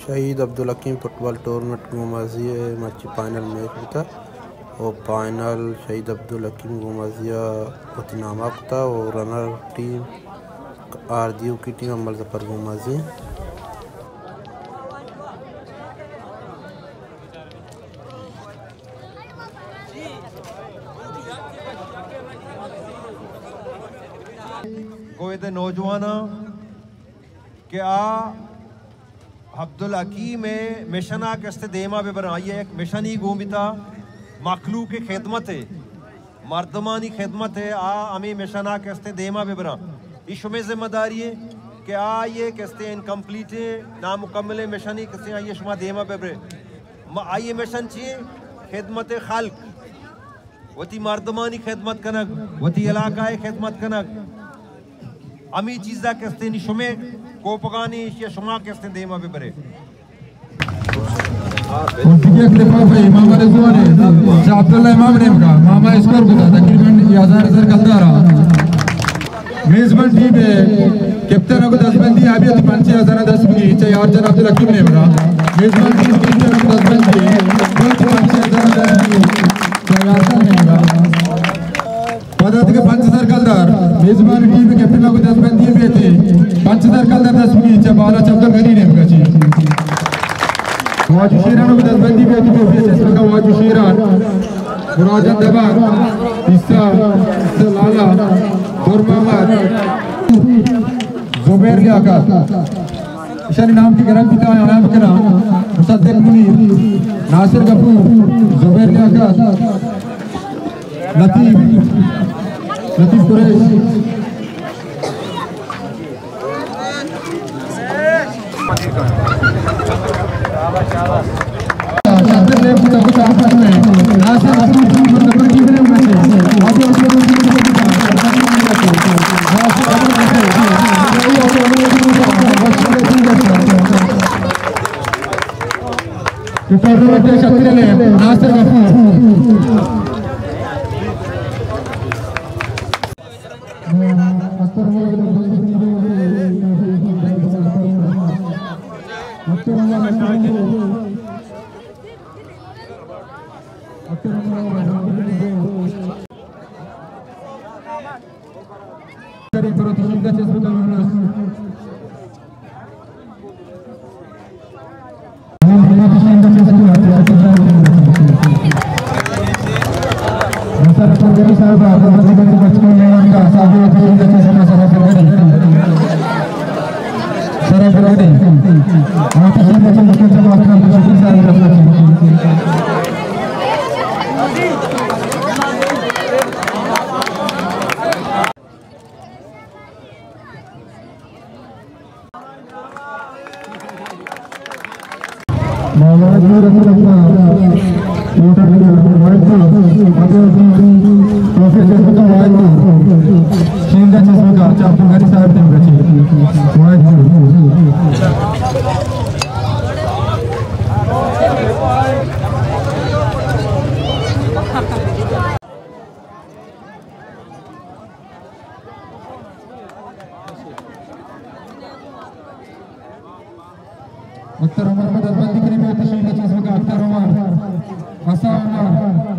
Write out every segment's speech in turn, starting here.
شہید Abdul Hakim football tournament گومازی ءِ مرچی فائنل میچ بوتا۔ او فائنل شہید عبدالحکیم گومازی ءَ وتی نام ءَ کتا او رنر ٹیم آر دیوکی ٹیم امل ظفر گومازی۔ گوئد نوجواناں کہ آ عبدالحکیم ءِ مشن ءَ کستے دیما بہ براں، آئی ءَ یک مشنی گون بیتا، مخلوق ءِ خدمت ءَ، مردمانی خدمت ءَ، آ ہمے مشن ءَ کستے دیما بہ براں۔ اے شمئے ذمہ داری ایں کہ آئی ءِ کستے انکمپلیٹ ءِ، نامکمل ءِ مشنی کستے آئی ءَ شما دیما بہ برے۔ ما آئی ءِ مشن چی ایں؟ خدمت خلق۔ وتی مردمانی خدمت کنگ، وتی علاقہ ءِ خدمت کنگ، ہمے چیزا کستیں نی شمے کوپگانی ایشی ءَ شما کستیں دیما بہ برے۔ اور دیگہ یک لفافہ امام رضوان ہے، شاہ عبداللہ امام نے کہا، ماما اسکور کو تھا، تقریباً یہ ہزار ہزار کلدار آ۔ میزبان ٹیم ءِ کپتن ءَ گوں دزبندی ءَ بیا وتی پنچ ہزار ءَ دست بگی، چہ یار جان عبدالحکیم نے برا۔ میزبان ٹیم ءِ کپتن ءَ گوں دزبندی، وتی پنچ ہزار ءَ دست بگی، چہ یار جان نے برا۔ پدا دگہ پنچ ہزار کلدار، میزبان ٹیم ءِ کپتن ءَ گوں دزبندی بیتے، پنچ ہزار کلدار دست بگی، چہ بالاچ عبدالغنی نے برا چی۔ واجو شیران ءَ گوں دزبندی بیتے، ٹوپی چسپکا واجو شیران۔ مراجان دبان، عیسیٰ، عیسیٰ لالا، دور محمد، زبیر لیاقت۔ اشانی نام کہ گرگ بیتا، اعلان بکناں۔ مصدق منیر، ناصر غفور، زبیر لیاقت، لطیف، لطیف قریش۔ ناصر غفور۔ اختر عمر پہ دزبندی کنی، بے تشریف چسبکا اختر عمر، حسن عمر،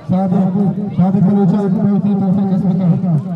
صادق، صادق بلوچ، بے تشریف چسبکا۔